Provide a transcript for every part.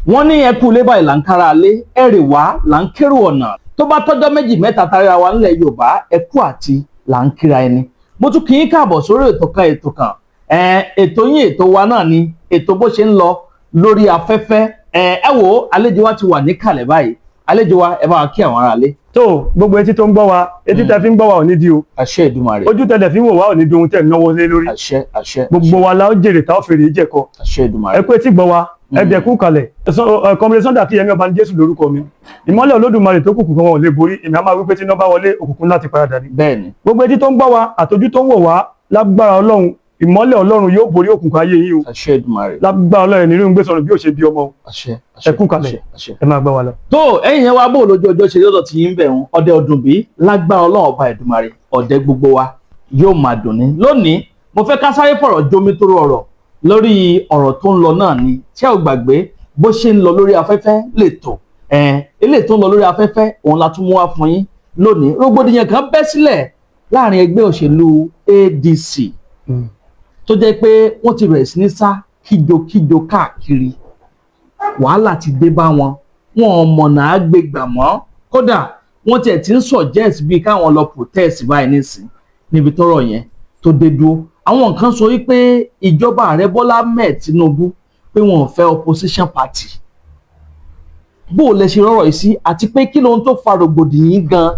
Wọ́n ní ẹkú ilé báyìí là ń kára lé, ẹrè wá là ń kérò ọ̀nà. Tó bá tọ́jọ́ méjì mẹ́ta tara wa nílẹ̀ Yorùbá, ẹkú àti là ń kíra ẹni. Mo tún kí yín káàbọ̀ sórí ètò kan, ètò kan, ètò yín, ètò wa náà ni ètò Bó Ṣe Ń Lọ Lórí Afẹ́fẹ́. Ẹ wo, àlejò wa ti wà níkàlẹ̀ báyìí. Àlejò wa, ẹ bá wa kí àwọn aráalé. Tó gbogbo etí tó ń gbọ́ wa, etí tẹ fi ń gbọ́ wa ò ní di o. Àṣẹ Èdùmàrè. Ojú tẹ dẹ̀ fi ń wò wá ò ní di ohun tẹ̀ ń náwó lé lórí. Àṣẹ, àṣẹ. Gbogbo wa la ó jèrè tá ó fèrè jẹ̀kọ. Àṣẹ Èdùmàrè. Ẹ kú etí gbọ́ wa, ẹ dẹ̀ kú kalẹ̀. Comrade Sunday Akínyẹmí ọba ní Jésù lórúkọ mi. Ìmọ́lẹ̀ Olódùmarè tó kùkù kan wọn ò lè borí. Èmi á máa wí pé tí iná bá wọlé, òkùnkùn láti paradà ni. Gbogbo etí tó ń gbọ́ wa àtọjú tó ń wò wá, lágbára Ọlọ́run, ìmọ́lẹ̀ Ọlọ́run yóò borí òkùnkùn ayé yín o. Àṣẹ Èdùmàrè. Lágbára Ọlọ́run, nínú gbé sọ̀rọ̀ bí ó ṣe bí ọmọ o. Àṣẹ, àṣẹ. Ẹ kú kalẹ̀. Àṣẹ, àṣẹ. Ẹ máa gbọ́ wa lọ. Tó ẹ̀yin yẹn wá, bó lójú ọjọ́ ṣe lọ́dọ̀ tí yín bẹ̀ ń ọdẹ ọdún bí? Lágbára Ọlọ́run Ọba Èdùmàrè, ọ̀dẹ gbogbo wa yóò máa dùn ní. Lónìí, mo fẹ́ ká sáré fọ̀rọ̀ jómi tó ọ̀rọ̀ lórí ọ̀rọ̀ tó ń lọ náà ni. Tí ẹ ò gbàgbé, Bó Ṣe Ń Lọ Lórí Afẹ́fẹ́ lè tò ẹ̀, eléyìí tó ń lọ lórí afẹ́fẹ́ òun la tún mú wá fún yín lónìí. Rògbòdìyàn kan bẹ́ sílẹ̀ láàrin ẹgbẹ́ òṣèlú ADC, tó jẹ́ pé wọ́n ti bẹ̀rẹ̀ sí ní sá kíjokíjo káàkiri. Wàhálà ti dé bá wọn, wọn ò mọ̀nà àgbègbà mọ́. Kódà wọ́n tiẹ̀ ti ń suggest bíi káwọn lọ protest báyìí nísìn níbi tọ́rọ̀ yẹn tó dé dúró. Àwọn kan sọ wípé ìjọba ààrẹ Bọ́lá Ahmed Tinubu, pé wọn ò fẹ́ opposition party. Bó o lẹ ṣe rọrọ yìí sí, àti pé kí lóhun tó fa rògbòdìyàn gan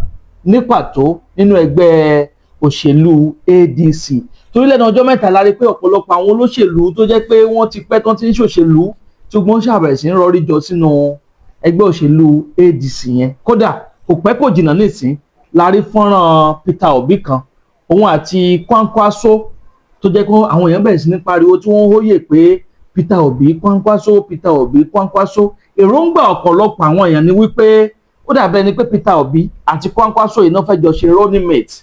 ní pàtó nínú ẹgbẹ́ òṣèlú ADC? Torí lẹ́nu ọjọ́ mẹ́ta la rí pé ọ̀pọ̀lọpọ̀ àwọn olóṣèlú tó jẹ́ pé wọ́n ti pẹ́ tán ti ń ṣòṣèlú, tí wọ́n ṣàbẹ̀rẹ̀ sí ń rọrí jọ sínú ẹgbẹ́ òṣèlú ADC yẹn. Kódà kò pẹ́ kò jìnnà nísìn la rí fọ́nrán Peter Obi kan, òun àti Kwankwaso, tó jẹ́ pé àwọn èèyàn bẹ̀rẹ̀ sí ní pariwo tí wọ́n ń hóyè pé Peter Obi, Kwankwaso, Peter Obi, Kwankwaso. Èròǹgbà ọ̀pọ̀lọpọ̀ àwọn èèyàn ni wípé ó dàbẹ́ ni pé Peter Obi àti Kwankwaso yìí náà fẹ́ jọ ṣe running mate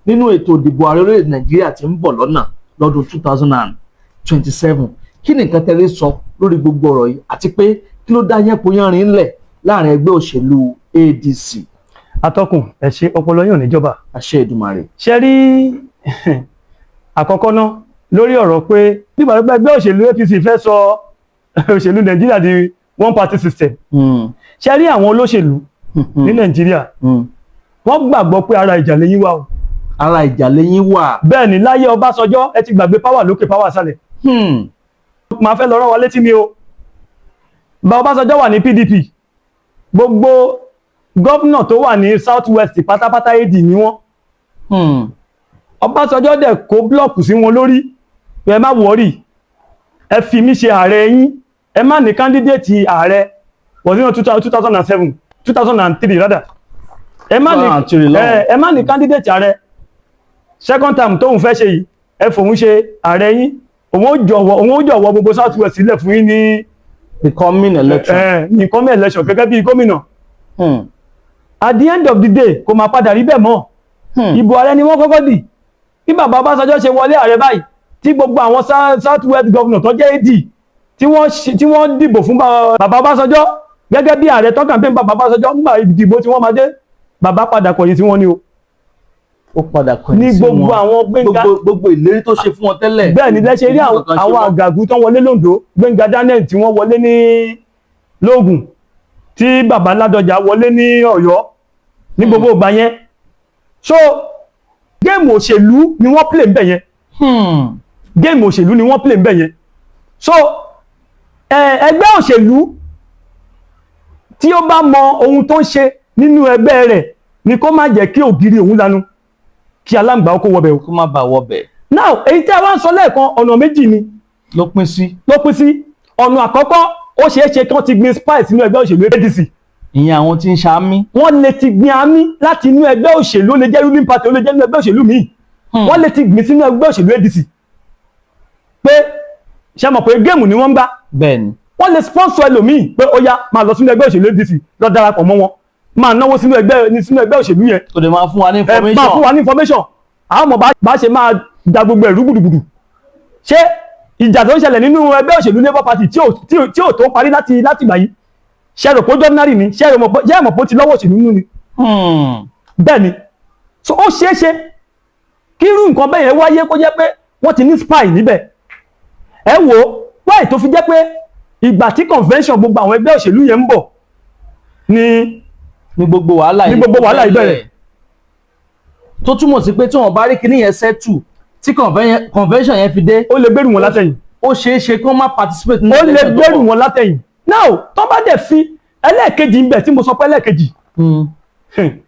nínú ètò ìdìbò ààrẹ orílẹ̀-èdè Nàìjíríà tí ń bọ̀ lọ́nà lọ́dún 2027. Kí ni nǹkan tẹ́lẹ̀ sọ lórí gbogbo ọ̀rọ̀ yìí, àti pé kí ló dá yánpọnyánrin ńlẹ̀ láàrin ẹgbẹ́ òṣèlú ADC? Atọ́kùn, ẹ ṣe, ọpọlọ yóò níjọba. Àṣẹ Èdùmàrè. Ṣe rí àkọ́kọ́ náà, lórí ọ̀rọ̀ pé nígbà tó ẹgbẹ́ òṣèlú APC fẹ́ sọ òṣèlú Nàìjíríà di one party system, ṣe rí àwọn olóṣèlú ní Nàìjíríà, wọ́n gbàgbọ́ pé ara ìjà lẹ́yìn wà o. Ara ìjà lẹ́yìn wà. Bẹ́ẹ̀ ni, láyé Ọbásanjọ́, ẹ ti gbàgbé power lókè, power sálẹ̀. Máa fẹ́ lọ rán wa létí mi o. Bá Ọbásanjọ́ wà ní PDP, gbogbo gómìnà tó wà ní South West pátápátá, AD ni wọ́n. Ọbásanjọ́ dẹ̀ kó block sí wọn lórí pé ẹ má worry, ẹ fi mí ṣe ààrẹ yín, ẹ má ní candidate ààrẹ. Was it 2007, 2003 rather? Ẹ má ní 2003 lọ́hùn. Ẹ má ní candidate ààrẹ. Second term tóun fẹ́ ṣe yìí, ẹ fòun ṣe ààrẹ yín, òun ó jọ̀wọ́ gbogbo South West sílẹ̀ fún yín ní the coming election. Ẹ ní coming election gẹ́gẹ́ bí gómìnà. At the end of the day, kò máa padà rí bẹ́ẹ̀ mọ́. Ìbò ààrẹ ni wọ́n kọ́kọ́ dì. Bí bàbá Ọbásanjọ́ ṣe wọlé ààrẹ báyìí, tí gbogbo àwọn South West governor tó jẹ́ AD tí wọ́n dìbò fún bàbá Ọbásanjọ́ gẹ́gẹ́ bí ààrẹ tó campaign bàbá Ọbásanjọ́, nígbà ìdìbò tí wọ́n máa dé, bàbá padà kọ̀yìn tí wọ́n ní o. Ó padà kọ̀yìn Ní sí gbogbo wọn. àwọn Gbẹ́ngà Gbogbo ìlérí tó ṣe fún wọn tẹ́lẹ̀. Bẹ́ẹ̀ ni, lẹ́ṣẹ̀ rí àwọn kankan ṣe àwọn mọ́. Àgàgù tó wọlé lóńdó, Gbẹ́ngà Daniel tí wọ́n wọlé ní lóògùn, tí bàbá Ládọjà wọlé ní Ọ̀yọ́ ní gbogbo ìgbà yẹn. So game òṣèlú ni wọ́n play ń bẹ̀ yẹn. Game òṣèlú ni wọ́n play ń bẹ̀ yẹn. So ẹgbẹ́ òṣèlú tí ó bá mọ ohun tó ń ṣe nínú ẹgbẹ́ rẹ̀ ni kó má jẹ́ kí ògiri òun lanu kí aláǹgbá ó kó wọbẹ̀ o. Kó má bàa wọbẹ̀. Now, èyí tí a wá ń sọ lẹ́ẹ̀kan, ọ̀nà méjì ni ló pín sí. Ló pín sí. Ọ̀nà àkọ́kọ́, ó ṣeé ṣe kí wọ́n ti gbin spy sínú ẹgbẹ́ òṣèlú ADC. Ìyẹn àwọn tí ń ṣàmì. Wọ́n lè ti gbin àmì láti inú ẹgbẹ́ òṣèlú, ó lè jẹ́ ruling party, ó lè jẹ́ inú ẹgbẹ́ òṣèlú míì. Wọ́n lè ti gbin sínú ẹgbẹ́ òṣèlú ADC pé, ṣe mọ̀ pé game ni wọ́n ń gbá? Bẹ́ẹ̀ni. Wọ́n lè sponsor ẹlòmíì pé ó yá, máa lọ sínú ẹgbẹ́ òṣèlú ADC, lọ darapọ̀ mọ́ wọn, máa náwó sínú ẹgbẹ́ òṣèlú yẹn. Tó lè máa fún wa ní Ẹ information. máa fún wa ní information, àwọn ọmọ bá ṣe máa da gbogbo ẹ̀rú gbùdùgbùdù. Ṣé ìjà tó ń ṣẹlẹ̀ nínú ẹgbẹ́ òṣèlú Labour Party tí ò tó parí láti ìgbà yìí, ṣe rò pé ó ordinary ni? Ṣe rò pé ó ti lọ́wọ́ òṣèlú nínú ni? Bẹ́ẹ̀ ni. So ó ṣeé ṣe kí irú nǹkan bẹ́ẹ̀ yẹn wáyé, kó jẹ́ pé wọ́n ti ní spy níbẹ̀. Ẹ wò ó, wáyé tó fi jẹ́ pé Ìgbà tí convention gbogbo àwọn ẹgbẹ́ òṣèlú yẹn ń bọ̀ ní Ní gbogbo wàhálà Ní yìí gbogbo wàhálà yìí bẹ̀rẹ̀. Tó túmọ̀ sí pé tí wọ́n bá rí kinní yẹn settle tí convention yẹn fi dé, Ó lè gbèrú wọn látẹ̀yìn. ó ṣeé ṣe kí wọ́n má participate nínú Ó lè election tó gbèrú bọ̀. wọn látẹ̀yìn. Now, tó bá dẹ̀ fi ẹlẹ́ẹ̀kejì ń bẹ̀ tí mo sọ pé ẹlẹ́ẹ̀kejì,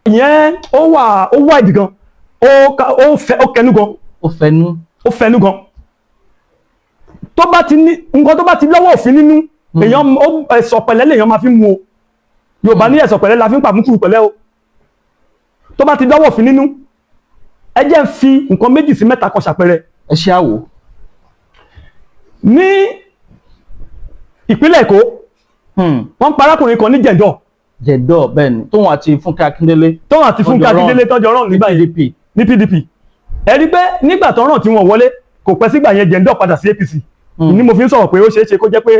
ìyẹn ó wà, ó wide gan, ó fẹ́, ó kẹnu gan. Ó fẹnu. Ó fẹnu gan. Tó bá ti ní nǹkan tó bá ti lọ́wọ́ òfin nínú, èèyàn ó ẹ̀sọ̀ pẹ̀lẹ́ lèèyàn máa fi mú o. Yorùbá ní ẹ̀sọ̀ pẹ̀lẹ́ la fi ń pàmùkù pẹ̀lẹ́ o. Tó bá ti lọ́wọ́ òfin nínú, ẹ jẹ́ ń fi nǹkan méjì sí mẹ́ta kan ṣàpẹẹrẹ. Ẹ ṣe àwò. Ní ìpínlẹ̀ Èkó, wọ́n ń pa arákùnrin kan ní Jẹ̀ndọ̀. Jẹ̀dọ̀, bẹ́ẹ̀ ni, tóun àti Fúnkẹ́ Akíndélé Tóun àti Fúnkẹ́ Wọ́n jọ Akíndélé tọ́jọ́ rán nígbà yẹn. PDP. Ní PDP. Ẹ rí pé nígbà tó ràn tí wọ́n wọlé, kò pẹ́ sígbà yẹn, Jẹ̀ndọ̀ padà sí APC. Ní mo fi ń sọ̀rọ̀ pé ó ṣeé ṣe kó jẹ́ pé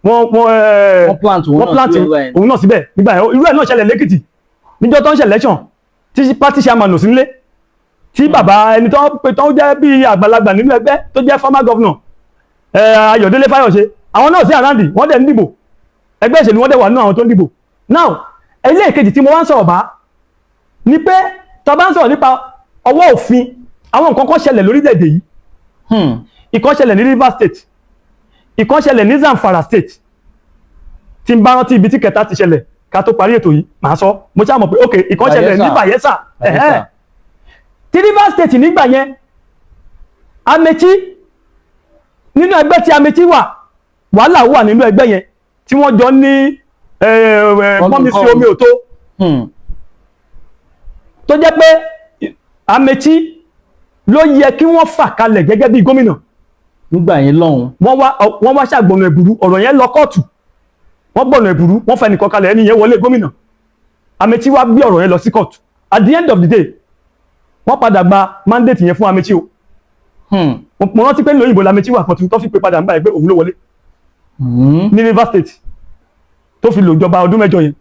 wọ́n Wọ́n plant òun wọ́n náà plant síbẹ̀ nígbà yẹn. òun náà síbẹ̀ nígbà yẹn. Irú ẹ̀ náà ṣẹlẹ̀ lẹ́kìtì níjọ́ tó ń ṣe election, tí party chairman ò sí nílé, tí bàbá ẹni tó pé tó jẹ́ bí àgbàlagbà nínú ẹgbẹ́, tó jẹ́ former governor Ayọ̀délé Fáyọ̀ṣe, àwọn náà sí around, wọ́n dẹ̀ ń dìbò. Ẹgbẹ́ ìṣèlú wọ́n dẹ̀ wà nínú àwọn tó ń dìbò. Now, ẹlẹ́ẹ̀kejì tí mo wá ń sọ̀rọ̀ bá ni pé tá a bá ń sọ̀rọ̀ nípa ọwọ́ òfin, àwọn nǹkan kan ṣẹlẹ̀ lórílẹ̀‐èdè yìí. Ìkan ṣẹlẹ̀ ní Rivers State, ìkan ṣẹlẹ̀ ní Zamfara State. Tí n bá rántí ibi tí kẹta ti ṣẹlẹ̀ ká tó parí ètò yìí, màá sọ. Mo ṣáà mọ̀ pé ok, ìkan ṣẹlẹ̀ ní Bayelsa. Bayelsa. Ẹ̀hẹ́n. Tí Rivers State nígbà yẹn, Amechi, nínú ẹgbẹ́ tí Amechi wà, wàhálà wà nínú ẹgbẹ́ yẹn tí wọ́n jọ ní pọ́nmi sí omi ò tó, tó jẹ́ pé Amechi ló yẹ kí wọ́n fà kalẹ̀ gẹ́gẹ́ bí gómìnà Nígbà yẹn lọ́hùn. Wọ́n wá ṣàgbọ̀nà ẹ̀bùrú, ọ̀rọ̀ yẹn lọ kóòtù, wọ́n gbọ̀nà ẹ̀bùrú, wọ́n fẹ́ nìkan kalẹ̀, ẹni yẹn wọlé gómìnà. Amechi wá gbé ọ̀rọ̀ yẹn lọ sí kóòtù. At the end of the day, wọ́n padà gba mandate yẹn fún Amechi o. Mo rántí pé ní òyìnbó l'Amechi wà kan tó fi pé padà ń báyìí pé òun ló wọlé ní Rivers State, tó fi lò jọba ọdún 8 yẹn.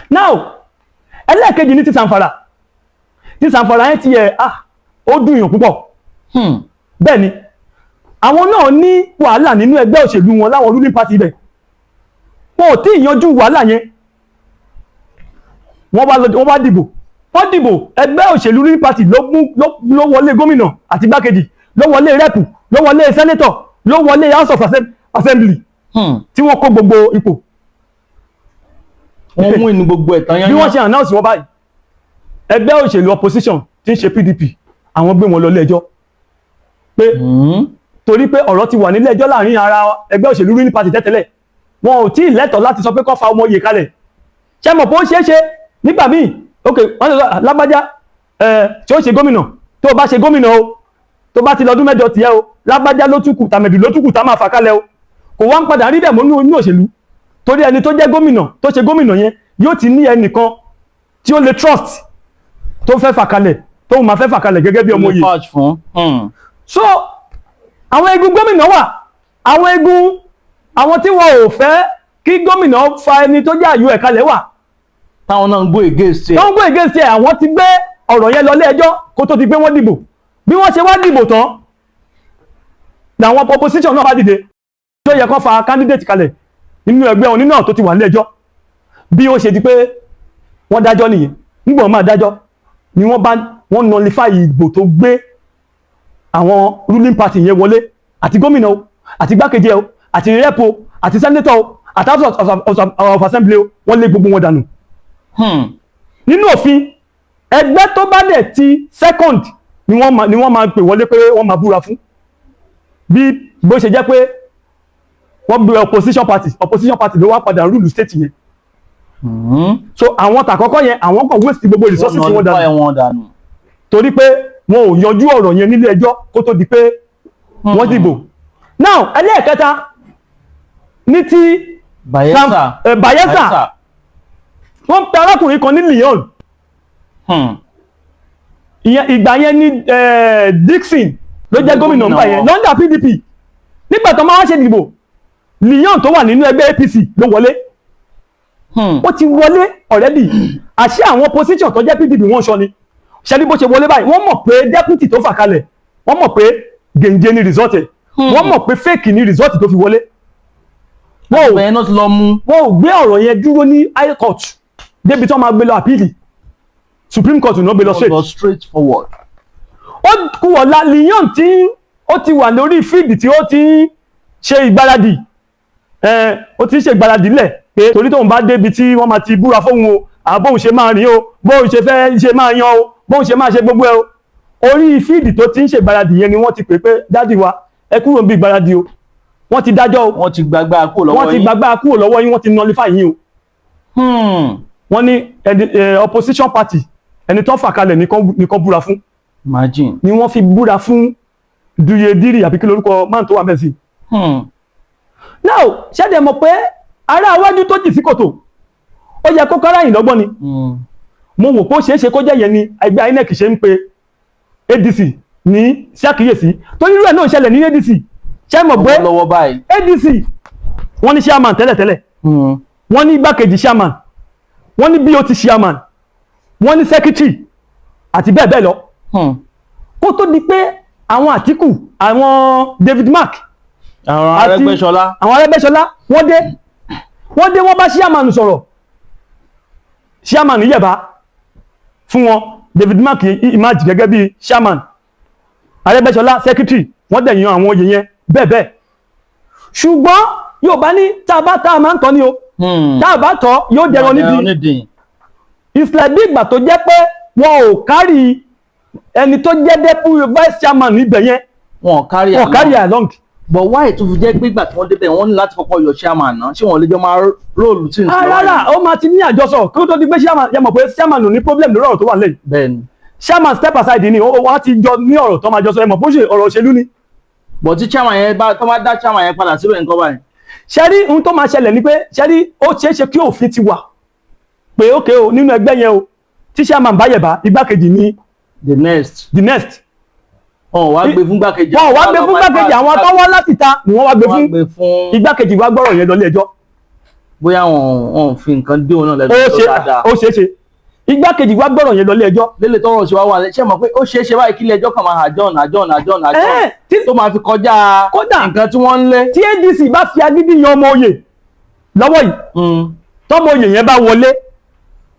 Now, ẹlẹ́ẹ̀kejì ní ti Zamfara. Ti Zamfara yẹn ti yẹ, ah, ó dùn yàn púpọ̀. Bẹ́ẹ̀ ni, àwọn náà ní wàhálà nínú ẹgbẹ́ òṣèlú wọn láwọn ruling party ibẹ̀. Wọn ò tí ì yanjú wàhálà yẹn, wọ́n bá lọ, wọ́n bá dìbò, wọ́n dìbò. Ẹgbẹ́ òṣèlú ruling party ló mú ló wọlé gómìnà àti igbákejì, ló wọlé rep, ló wọlé senator, ló wọlé House of Assembly, tí wọ́n kó gbogbo ipò. Wọ́n mú inú gbogbo ẹ̀tàn yányán. Bí wọ́n ṣe announce wọn báyìí, ẹgbẹ́ òṣèlú opposition tí ń ṣe PDP, àwọn gbé wọn lọ ilé ẹjọ́ pé torí pé ọ̀rọ̀ ti wà nílé ẹjọ́ láàrin ara ẹgbẹ́ òṣèlú ruling party tẹ́tẹ́lẹ̀, wọn ò tí ì lẹ́tọ̀ọ́ láti sọ pé kó fa ọmọ oyè kalẹ̀. Ṣé mọ̀ pé ó ṣeé ṣe nígbà míì, ok, wọ́n ti sọ lágbájá ẹ̀ tí ó ṣe gómìnà, tó o bá ṣe gómìnà o, tó bá ti lọ́dún 8 tiẹ̀ o, lágbájá ló túkù, tàmẹ̀dù ló túkù tá máa fà kalẹ̀ o. Kò wá ń padà rí bẹ́ẹ̀ mọ́ nínú òṣèlú, torí ẹni tó jẹ́ gómìnà, tó ṣe gómìnà yẹn, yóò ti ní ẹnìkan tí ó lè trust, tó fẹ́ fà kalẹ̀, tó máa fẹ́ fà kalẹ̀ gẹ́gẹ́ bí ọmọ oyè. Vouch fún. So àwọn egun gómìnà wà, àwọn egun àwọn tí wọn ò fẹ́ kí gómìnà fa ẹni tó jẹ́ àyò ẹ̀ kalẹ̀ wà, Táwọn náà ń go against ẹ̀. Tó ń gbé against ẹ̀. Àwọn ti gbé ọ̀rọ̀ yẹn lọ ilé ẹjọ́ kó tó ti pé wọ́n dìbò. Bí wọ́n ṣe wá dìbò tán làwọn opposition náà bá dìde tó yẹ kó fa candidate kalẹ̀ nínú ẹgbẹ́ wọn nínú tó ti wà nílé ẹjọ́. Bí ó ṣe di pé wọ́n dájọ́ nìyẹn. Nígbà wọ́n máa dájọ́ ni wọ́n bá wọ́n nullify ìbò tó gbé àwọn ruling party yẹn wọlé, àti gómìnà o, àti igbákejì ẹ o, àti rep o, àti senator o, àti House of Assembly o, wọ́n lé gbogbo wọn dànù. Nínú òfin, ẹgbẹ́ tó bá dẹ̀ ti second ni wọ́n máa pè wọlé pé wọ́n máa búra fún. Bí bó ṣe jẹ́ pé wọ́n gbé opposition party, opposition party ló wá padà rule state yẹn. So àwọn tàkọ́kọ́ yẹn, àwọn kan waste gbogbo resources wọn Wọ́n dànù nullify wọn dànù. torí pé wọn ò yanjú ọ̀rọ̀ yẹn nílé ẹjọ́ kó tó di pé wọ́n dìbò. Now, ẹlẹ́ẹ̀kẹta ní ti Bayelsa. Bayelsa. Wọ́n ń pe arákùnrin kan ní Lyon. Ìyẹn ìgbà yẹn ní Dixon ló jẹ́ gómìnà ńgbà yẹn lọ́ndà PDP. Nígbà tó máa wá ṣe dìbò, Lyon tó wà nínú ẹgbẹ́ APC ló wọlé. Ó ti wọlé already. Àṣé àwọn opposition tó jẹ́ PDP, wọ́n sọ ni ṣe ní bó ṣe wọlé báyìí, wọ́n mọ̀ pé deputy tó fà kalẹ̀, wọ́n mọ̀ pé gèǹjẹ ni result ẹ̀, wọ́n mọ̀ pé fake ni result tó fi wọlé. Wọn ò Bẹ́ẹ̀ náà ti lọ mú. Wọn ò gbé ọ̀rọ̀ yẹn dúró ní high court débi tí wọ́n máa gbé lọ appeal. Supreme Court náà gbé lọ straight. Lọ straight forward. Ó kú ọ̀la Liyane tí ó ti wà lórí field tí ó ti ń ṣe ìgbáradì, ó ti ń ṣe ìgbáradì lẹ̀ pé torí tóun bá débi tí wọ́n máa ti búra fóun o, àbóun ṣe máa rìn o, bóun ṣe fẹ́ ṣe máa yan o, bóun ṣe máa ṣe gbogbo ẹ o, orí field tó ti ń ṣe ìgbáradì yẹn ni wọ́n ti pè pé, "Daddy wa, ẹ kúrò níbi ìgbáradì o, wọ́n ti dájọ́ o." Wọ́n ti gbàgbá kúrò lọ́wọ́ Wọ́n ti yín. gbàgbá kúrò lọ́wọ́ yín, wọ́n ti nullify yín o. Wọ́n ní ẹni opposition party, ẹni tó fà kalẹ̀ nìkan búra fún. Imagine. Ni wọ́n fi búra fún Duye Diri, àbí kí lorúkọ man tó wà bẹ́ẹ̀ sí. Now, ṣẹ́dẹ̀ mọ̀ pé ará iwájú tó jì sí kòtò, ó yẹ kó kára yìí lọ́gbọ́n ni. Mo wò pé ó ṣeé ṣe kó jẹ́ yẹn ni ẹgbẹ́ INEC ṣe ń pe ADC ní sí àkíyèsí, torí irú ẹ̀ náà ṣẹlẹ̀ ní ADC. Ṣé mọ̀ pé lọ́wọ́ báyìí. ADC, wọ́n ní chairman tẹ́lẹ̀tẹ́lẹ̀, wọ́n ní igbákejì chairman, wọ́n ní BOT chairman, wọ́n ní secretary àti bẹ́ẹ̀ bẹ́ẹ̀ lọ, kó tó di pé àwọn Àtíkù, àwọn David Mark àwọn Arẹ́gbẹ́ṣọlá. Àwọn Arẹ́gbẹ́ṣọlá, wọ́n dé, wọ́n dé, wọ́n bá chairman sọ̀rọ̀, chairman yẹ̀bá fún wọn. David Mark emerge gẹ́gẹ́ bí chairman, Arẹ́gbẹ́ṣọlá secretary, wọ́n dẹ̀ yan àwọn oyè yẹn bẹ́ẹ̀ bẹ́ẹ̀. Ṣùgbọ́n Yorùbá ní tá a bá tá a máa ń tọ́ ni o, tá a bá tọ́, yóò dẹran nídìí. Nídìí. It's like bí ìgbà tó jẹ́ pé wọn ò carry ẹni tó jẹ́ deputy vice chairman níbẹ̀ yẹn. Wọn carry Wọn carry along. But why tó fi jẹ́ pé ìgbà tí wọ́n débẹ̀, wọ́n ní láti kọ́kọ́ yọ chairman náà? Ṣé wọ́n lè jọ máa roll tí n Ah, rárá, ó máa ti ní àjọsọ kí ó tó di pé chairman yẹ mọ̀ pé chairman ò ní problem lórí ọ̀rọ̀ tó wà lẹ́yìn. Bẹ́ẹ̀ni. Chairman step aside ni wọ́n ti jọ ní ọ̀rọ̀ tó máa jọ sọ. Ẹ mọ̀ bó ṣe ọ̀rọ̀ òṣèlú ni. But tí chairman yẹn bá tó bá dá chairman yẹn padà síbẹ̀ nǹkan báyìí. Ṣẹ́rí, ohun tó máa ṣẹlẹ̀ ni pé, ṣẹ́rí, ó ṣeé ṣe kí òfin ti wà pé ókè o, nínú ẹgbẹ́ yẹn o, tí chairman bá yẹ̀bá, igbákejì ní The next. The next. Wọn wá gbé fún gbákejì. Wọn wá gbé fún gbákejì, àwọn tó wá láti ta ni wọ́n wá gbé wọ́n fún. gbé fún. Igbákejì wá gbọ́rọ̀ yẹn lọ ilé ẹjọ́. Bóyá wọn fi nǹkan dé òun náà lẹ́nu Ó tó ṣe dáadáa. Ó ṣeé ṣe igbákejì wá gbọ́rọ̀ yẹn lọ ilé ẹjọ́. Lélẹ̀ tọrọ sí wa wà, ṣé mọ̀ pé ó ṣeé ṣe báyìí kí ilé ẹjọ́ kan máa adjourn, adjourn, adjourn, adjourn tó máa fi kọjá Kódà nǹkan tí wọ́n ń lé. Tí ADC bá fi agídí yan ọmọ oyè lọ́wọ́ yìí, tọ́mọ oyè yẹn bá wọlé,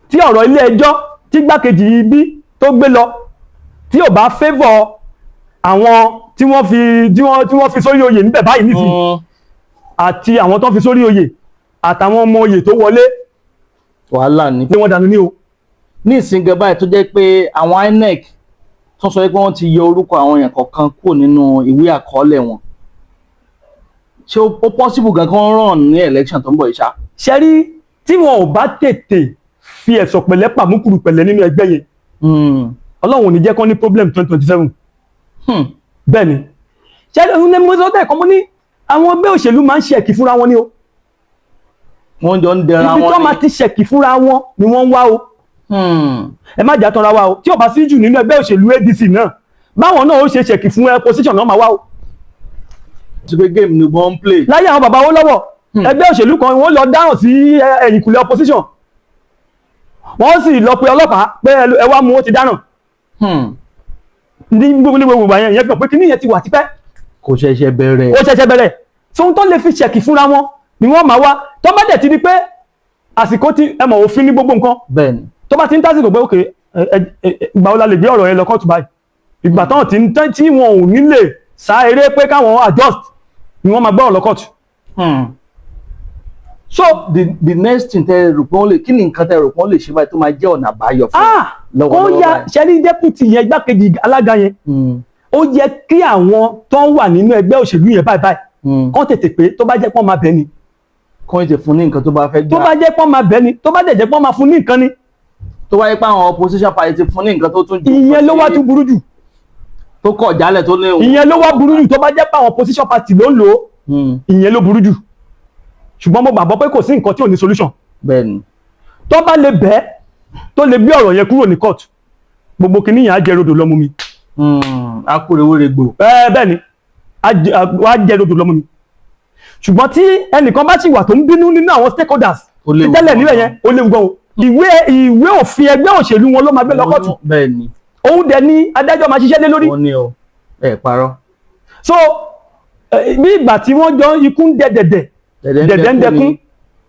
tí ọ̀rọ̀ ilé ẹjọ́ tí gbákejì ibi tó gbé lọ tí ò bá favour àwọn tí wọ́n fi sórí oyè níbẹ̀ báyìí nísìnyí, àti àwọn tó fi sórí oyè àtàwọn ọmọ oyè tó wọlé, Wàhálà ní. ní wọ́n dànù ní o. Ní ìsìnkẹ́ báyìí tó jẹ́ pé àwọn INEC tó sọ pé wọ́n ti yọ orúkọ àwọn èèyàn kọ̀ọ̀kan kúrò nínú ìwé àkọọ́lẹ̀ wọn, ṣé ó possible gan kí wọ́n run ní election tó ń bọ̀ yìí ṣá? Ṣẹ́rí, tí wọn ò bá tètè fi ẹ̀sọ̀ pẹ̀lẹ́ pàmùkùrù pẹ̀lẹ́ nínú ẹgbẹ́ yẹn, Ọlọ́run ò ní jẹ́ kán ní problem 2027. Bẹ́ẹ̀ ni. Ṣẹ́rí, òun ní mo sọ tẹ́ẹ̀kan, mo ní àwọn ẹgbẹ́ òṣèlú máa ń ṣẹ̀kì fúnra wọn ni o. Wọ́n jọ ń dẹra Ibi wọn tó ni. máa ti ṣẹ̀kì fúnra wọn ni wọ́n ń wá o. Ẹ má jà tanra wa o, tí ò bá sí jù nínú ẹgbẹ́ òṣèlú ADC náà, báwọn náà ó ṣe ṣẹ̀kì fún ẹ position náà máa wá o. Ti pé game ni wọ́n ń play. Láyé àwọn bàbá wọn lọ́wọ́, ẹgbẹ́ òṣèlú kan, wọ́n lọ dáràn sí ẹ̀yìnkùlé opposition, wọ́n sì lọ pe ọlọ́pàá pé ẹ wá mú, ó ti dáràn. Ní gbogbo ìgbà yẹn, ìyẹn fi hàn pé kíní yẹn ti wà tipẹ́. Kò ṣẹ̀ṣẹ̀ bẹ̀rẹ̀. Ó ṣẹ̀ṣẹ̀ bẹ̀rẹ̀. So ohun tó lè fi ṣẹ̀kì fúnra wọn ni wọ́n máa wá. Tó bá dẹ̀ ti di pé àsìkò tí ẹ mọ̀, òfin ní gbogbo nǹkan, Bẹ́ẹ̀ni. tó bá ti ń tásìkò pé ok, ìgbà wo la lè gbé ọ̀rọ̀ yẹn lọ kóòtù báyìí, ìgbà táwọn ti ń tán tí wọn ò ní lè sá eré pé káwọn adjust ni wọ́n máa gbé ọ̀rọ̀ lọ kóòtù. So the next thing tẹ́ rò pé wọ́n lè, kí ni nǹkan tẹ́ rò pé wọ́n lè ṣe báyìí tó máa jẹ́ ọ̀nà àbáyọ fún Ah, kó lọ́wọ́lọ́wọ́ ya báyìí? Ṣẹ́rí, deputy yẹn, igbákejì alága yẹn, ó yẹ kí àwọn tó ń wà nínú ẹgbẹ́ òṣèlú yẹn báyìí báyìí kán tètè pé, tó bá jẹ́ pọ́n máa bẹ̀ ni. Kọ́ ètè fún ní nǹkan tó bá fẹ́ Tó gbà. bá jẹ́ pọ́n máa bẹ̀ ni, tó bá dẹ̀ jẹ́ pọ́n máa fún ní nǹkan ni. Tó wáyé pé àwọn opposition party ti fún ní nǹkan tó tún ju Ìyẹn ló wá tún burú jù. Tó kọ̀ jálẹ̀ tó ní òun. Ìyẹn ló wá burú jù, tó bá jẹ́ pé àwọn opposition party ló ń lò ó. Ìyẹn ló burú jù, ṣùgbọ́n mo gbàgbọ́ pé kò sí nǹkan tí ò ní solution. Tó bá lè bẹ́ẹ̀, tó lè gbé ọ̀rọ̀ yẹn kúrò ní court, gbogbo kìíní yẹn á jẹ rodò lọ́mú mi. Akúrewéregbò. Bẹ́ẹ̀ bẹ́ẹ̀ ni, á jẹ rodò lọ́mú mi. Ṣùgbọ́n tí ẹnìkan bá sì wà tó ń bínú nínú àwọn stakeholders Ó léwu tí tẹ́lẹ̀ gan. níbẹ̀ yẹn, ó léwu gan o. Ìwé òfin ẹgbẹ́ òṣèlú wọn ló máa gbé lọ kóòtù. Òun dẹ̀ ni adájọ́ máa ṣiṣẹ́ lé lórí. Wọ́n ní o, ẹ parọ́. So bí ìgbà tí wọ́n jọ ikú ń dẹ̀dẹ̀dẹ̀ Dẹ̀dẹ̀ ń dẹkún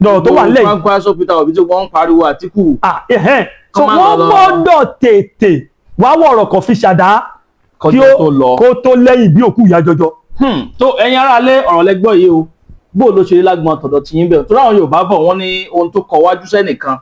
lọ̀rọ̀ tó wà nílẹ̀ yìí. Kwankwaso, Peter Obi tí wọ́n ń pariwo Àtíkù. Ah, ẹ̀hẹ́n. So Kọ́ má wọ́n lọ. gbọ́dọ̀ tètè wá wọ̀rọ̀ kọ̀ fi ṣàdá kí kọjọ́ ó tó lọ. kó tó lẹ́yìn bí òkú ìyá jọjọ. Tó ẹ̀yin aráalé, ọ̀rọ̀ lẹ́gbọ́ yìí o. Bó ló ṣe rí lágbọn tọ̀dọ̀ tí yín bẹ̀rù tó láwọn Yorùbá bọ̀, wọ́n ní ohun tó kọ wájú sẹ́nìkan,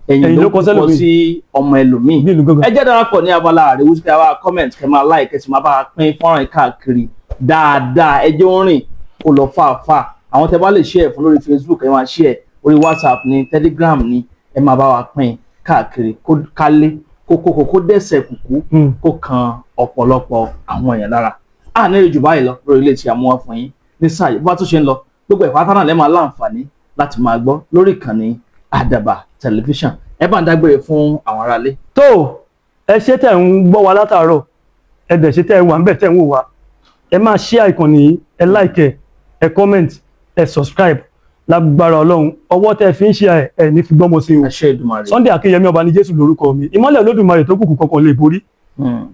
ẹ̀yìn ẹ̀yìn ló ló kọ kọ sẹ́lòmíì. sí ọmọ ẹlòmíì. Bí ìlú gángan. Ẹ jẹ́ darapọ̀ ní abala àríwú sí káwá comment, kẹ́ máa like, kẹ́ sì máa bá a pín fọ́nrán yìí káàkiri dáadáa. Ẹ jẹ́ ó rìn kó lọ fàáfàá. Àwọn tẹ́ bá lè share fún lórí Facebook, ẹ máa share orí WhatsApp ní Telegram ní, ẹ máa bá wa pín káàkiri kó kálé kó kókó kó dẹ́sẹ̀ kùkú kó kan ọ̀pọ̀lọpọ̀ àwọn èèyàn lára. A ní ìrìnjù báyìí lọ lórí ilé tí a mú wá fún yín ní sáà yìí. Bó bá tún ṣe ń lọ, gbogbo ìpátá náà lẹ́ máa láǹfààní láti máa gbọ́ lórí ìkànnì Àdàbà Tẹlifíṣàn. Ẹ bá ń dágbére fún àwọn aráalé. Tó ẹ ṣé tẹ̀ ń gbọ́ wa látàárọ̀, ẹ dẹ̀ ṣé tẹ̀ wà ń bẹ̀ tẹ̀ ń wò wá. Ẹ máa share ìkànnì yìí, ẹ like, ẹ comment, ẹ subscribe. Lágbára Ọlọ́run, ọwọ́ tẹ́ fi ń ṣe ẹ ẹ ní fi gbọ́mọ sí o. Ẹ ṣé Èdùmàrè. Sunday Akínyẹmí ọba ní Jésù lórúkọ mi. Ìmọ́lẹ̀ Olódùmarè tó kùkù kankan lè borí.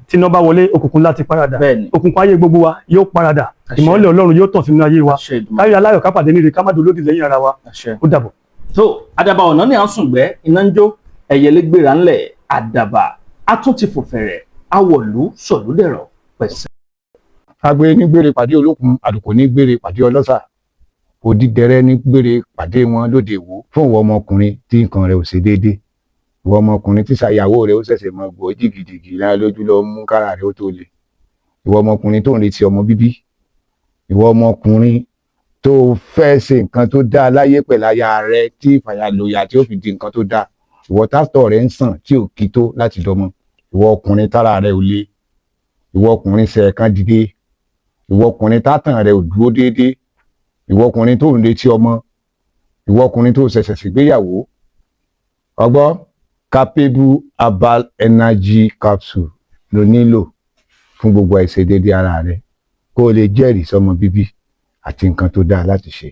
Tí iná bá wọlé, òkùnkùn láti paradà. Òkùnkùn ayé gbogbo wa yóò paradà. Àṣẹ. Ìmọ́lẹ̀ Ọlọ́run yóò tàn sínú ayé wa. Ẹ ṣé Èdùmàrè. Kárí aláyọ̀, ká pàdé níre, ká má dolódì lẹ́yìn ara wa. Àṣẹ. Ó dàbọ̀. Tó àdàbà ọ̀nà ní à ń sùngbẹ́ iná ń jó ẹ̀yẹlé gbéra ńlẹ̀. Àdàbà a tún ti fò fẹ̀rẹ̀ awọ̀lú sọ̀lúdẹ̀rọ̀ pẹ̀sẹ̀. Agbe ní gbére pàdé olókun, àlùkò ní gbére pàdé ọlọ́sà, òdìdẹrẹ́ ní gbére pàdé wọn lóde Ìwó. Fún ìwọ ọmọkùnrin tí nǹkan rẹ̀ ò ṣe déédé, ìwọ ọmọkùnrin tí ṣàyàwó rẹ̀ ó ṣẹ̀ṣẹ̀ mọ gbọ́ jìgìjìgì lára lójú lọ mú kára rẹ̀ ó tó le, ìwọ ọmọkùnrin tó ń retí ọmọ bíbí, ìwọ ọmọkùnrin tó fẹ́ ṣe nǹkan tó dáa láyé pẹ̀lú aya rẹ̀ tí ìfàyàlòyà tí ó fi di nǹkan tó dáa, ìwọ tásítọ̀ rẹ̀ ń sàn tí ò kí tó láti dọmọ, ìwọ ọkùnrin tára rẹ̀ ò le, ìwọ ọkùnrin ṣẹ̀ẹ̀kan dìde, ìwọ ọkùnrin tátàn rẹ̀ ò dúró déédéé, ìwọ ọkùnrin tó ń retí ọmọ, ìwọ ọkùnrin tó ṣẹ̀ṣẹ̀ ṣègbéyàwó, ọgbọ́ Capable Herbal Energy Capsule ló nílò fún gbogbo àìṣedéédéé ara rẹ, kó o lè jẹ́rìí sọmọ bíbí àti nǹkan tó dáa láti ṣe.